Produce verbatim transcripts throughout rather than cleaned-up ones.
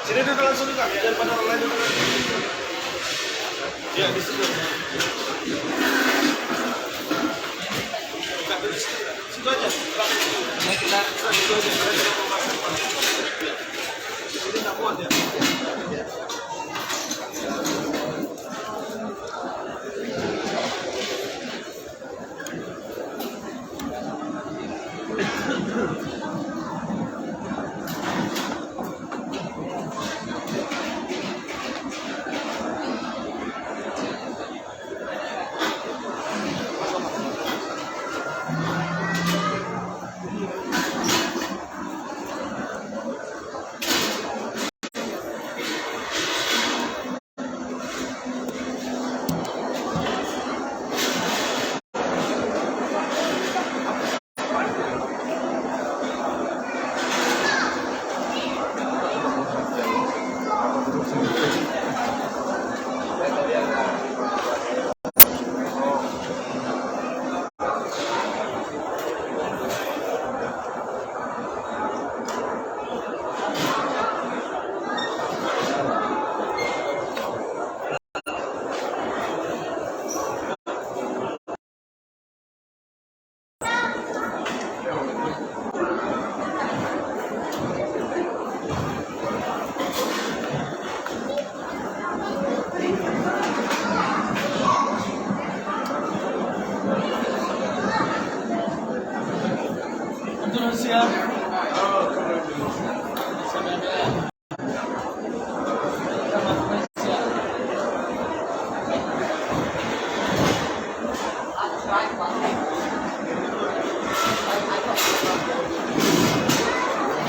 Sini duduk langsung juga, biar pada orang lain duduk. Ya, di situ. Situ aja. Situ aja. Ini tak muat ya.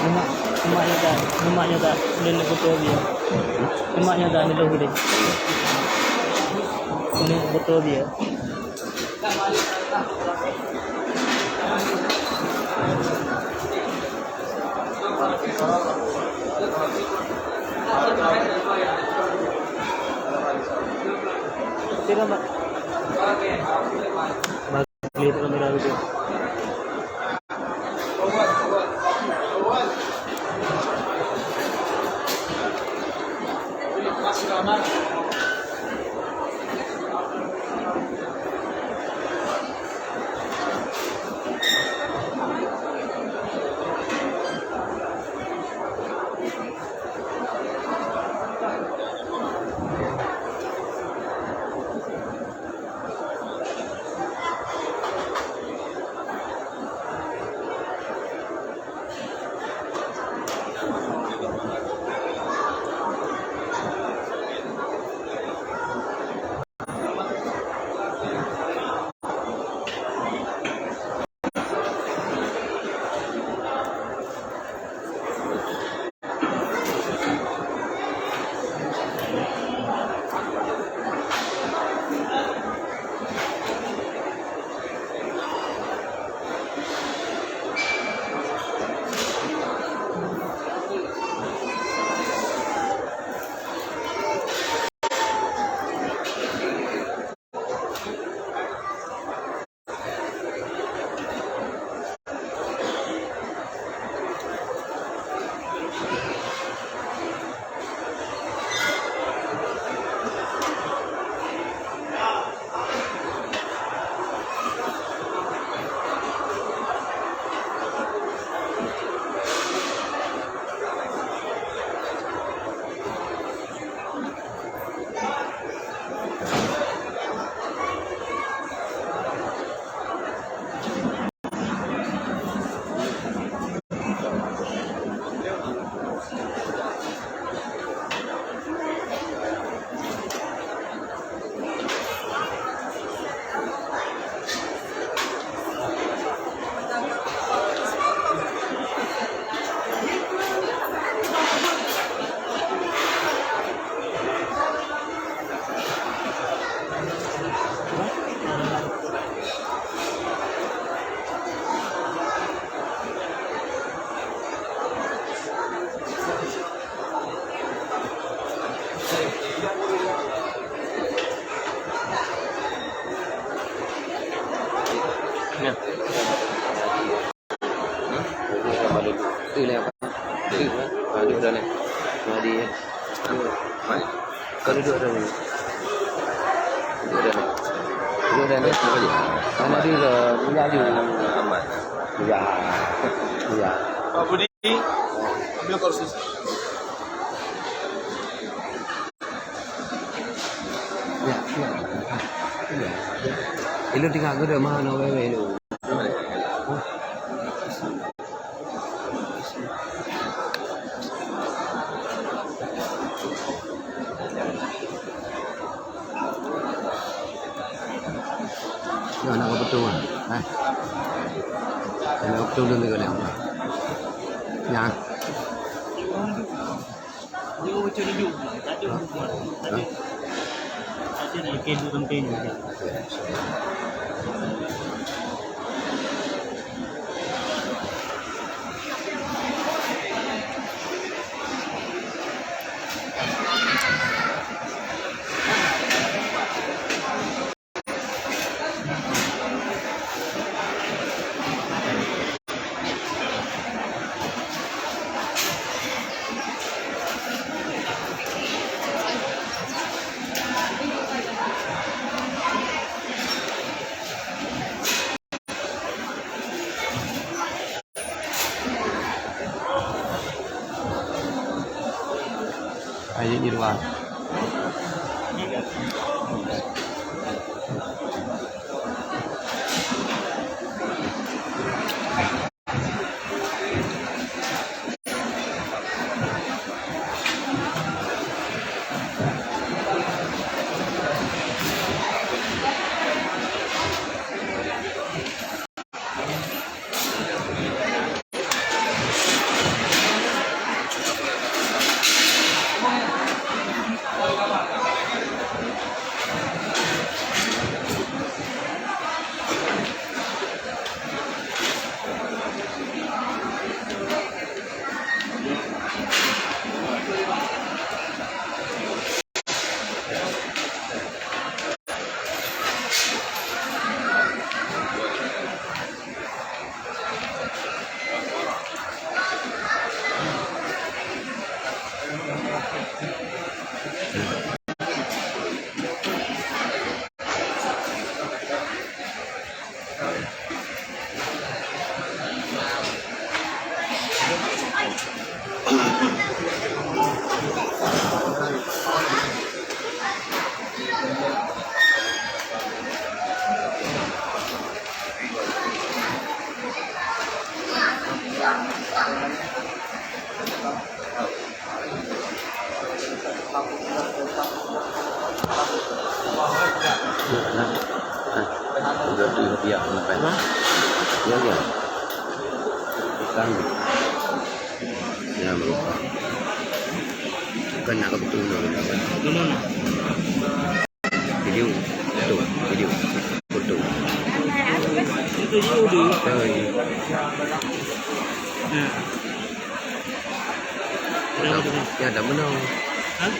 Lemak, lemak nyoe ka, lemak nyoe ka, lôn beutôi bie. Lemak nyoe ka, lôn bie. Ini beutôi bie. Clear tu kamera video. Kau duduk dah ni. Duduk dah ni. Duduk dah ni. Sama dia ke? Punya dia. Aman. Ya. Ya. Pak Budi, ambil kursus. Ya, ya. Ya. Ilôn tinggal ke dah mana wewe tu? Ya, nak betul kan? Eh. Nak betul dulu kan? Ya. Ayo, Irwan. Udah tu dia makan. Ya, ya. Kan. Ya, melupa. Kan nak betul. Video. Foto. Video. Foto. Itu dia tu. Oh, iya. Nah. Kenapa tu? Ya, dah menang. Hah?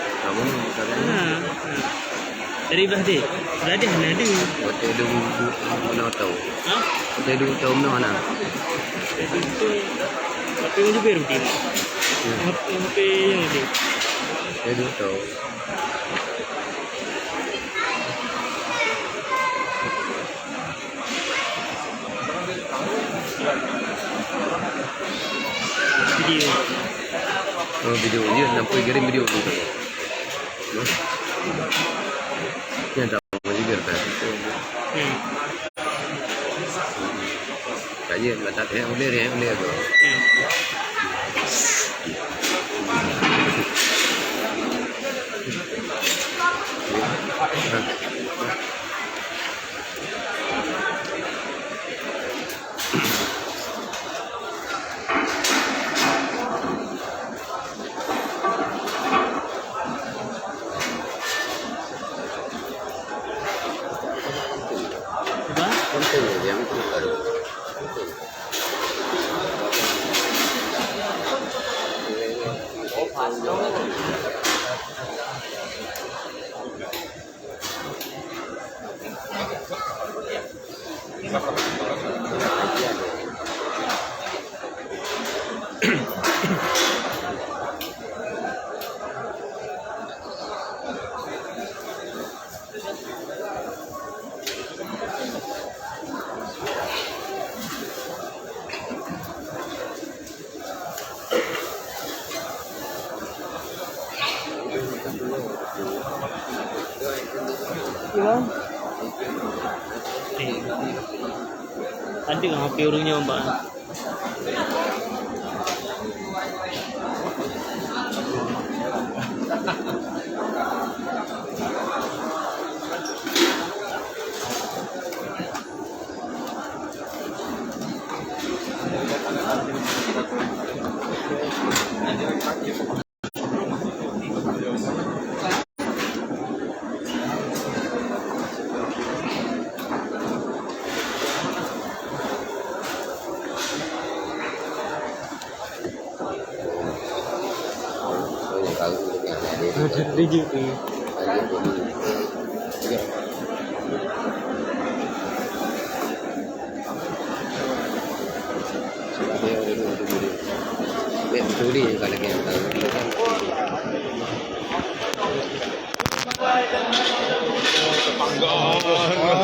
Dah menang, dah menang. Ha, ha. Dari belah dia. Belah dia hana ada. Waktu dia du-, du-, menang tau. Hah? Waktu dia du-, tau menang hana. Waktu tu, waktu yang jubir mungkin. Ya. Waktu, waktu yang ni. Waktu dia du-, tau. Video. Oh, video. Ya, nampak kirim video tu. Ya, tak mau juga kan. Hmm. Kaya mata teh boleh deh, boleh tu. Hmm. Apa? Iya. Eh, ada H P ureueng nyoe, Bang.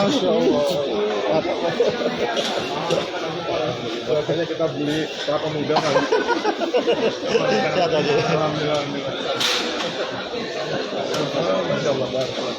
Masya Allah. Makanya kita beli kelapa muda kan. Sehat aja. Alhamdulillah, alhamdulillah. Masya Allah, barakallah.